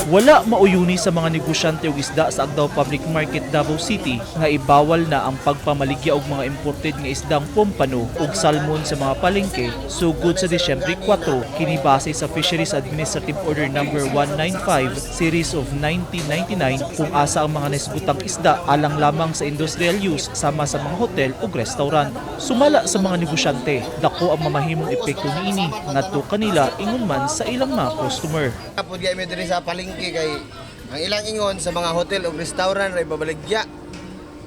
Wala mauyuni sa mga negosyante og isda sa Agdao Public Market, Davao City nga ibawal na ang pagpamaligya og mga imported nga isdang pompano ug salmon sa mga palengke sugod sa Disyembre 4. Kini base sa Fisheries Administrative Order Number 195 Series of 1999, kung asa ang mga naisgutang isda alang lamang sa industrial use sama sa mga hotel ug restaurant. Sumala sa mga negosyante, dako ang mamahimong epekto niini ngadto kanila ingon man sa ilang mga customer. Pud gay mi diri sa palengke kay ang ilang ingon sa mga hotel o restaurant ra ibabaligya.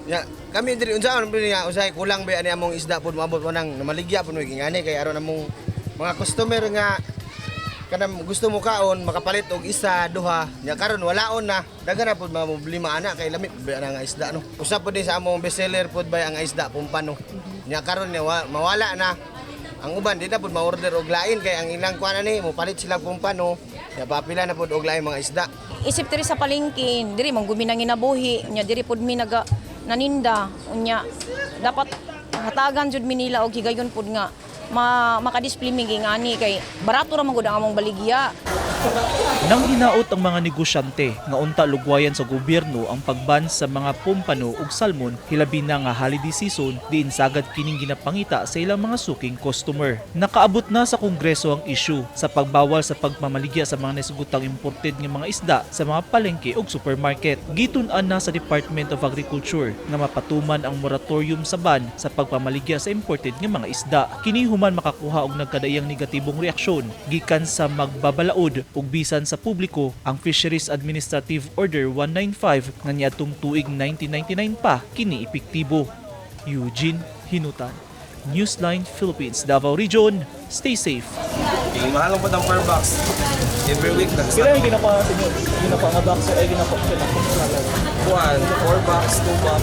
Ya, kami diri unsaon pud niya, usahay kulang ba ani among isda pud, moabot mo nang namaligya pud mi ngani kay aron among mga customer nga kanang gusto mo kaon makapalit og isa duha. Nya karon walaon na, daghan na pud mga problema ana kay lami ba na nga isda, no? Usa pud din sa among bestseller pud bay ang isda pumpano. Nya karon niya mawala na ang uban, di na pud ma-order og lain kay ang ilang kuan ani mo palit sila pumpano. Nya papila na pud og lain mga isda. Isip diri sa palengke, diri man gumi nang ginabuhi, unya diri pud mi naga naninda, unya dapat hatagan jud mi nila og higayon pud nga maka-display mi ngani kay barato ra man gud ang among baligya. Nang hinaot ang mga negosyante nga unta lugwayan sa gobyerno ang pagban sa mga pompano ug salmon, hilabi na nga holiday season diin sagad kining ginapangita sa ilang mga suking customer. Nakaabot na sa Kongreso ang issue sa pagbawal sa pagmamaligya sa mga nasugutang imported nga mga isda sa mga palengke ug supermarket. Gitun-an na sa Department of Agriculture nga mapatuman ang moratorium sa ban sa pagpamaligya sa imported nga mga isda. Kini human makakuha og nagkadaiyang negatibong reaksyon gikan sa magbabalaod ug bisan sa publiko ang Fisheries Administrative Order 195 nga niadtong tuig 1999 pa kini epektibo. Eugene Hinutan, Newsline Philippines, Davao Region. Stay safe. Kay mahal lang po ang per box. Every week nag Kailan yung ginakuha sa inyo? Ginakuha nga box ay ginakuha Kuan, 4 box, 2 box.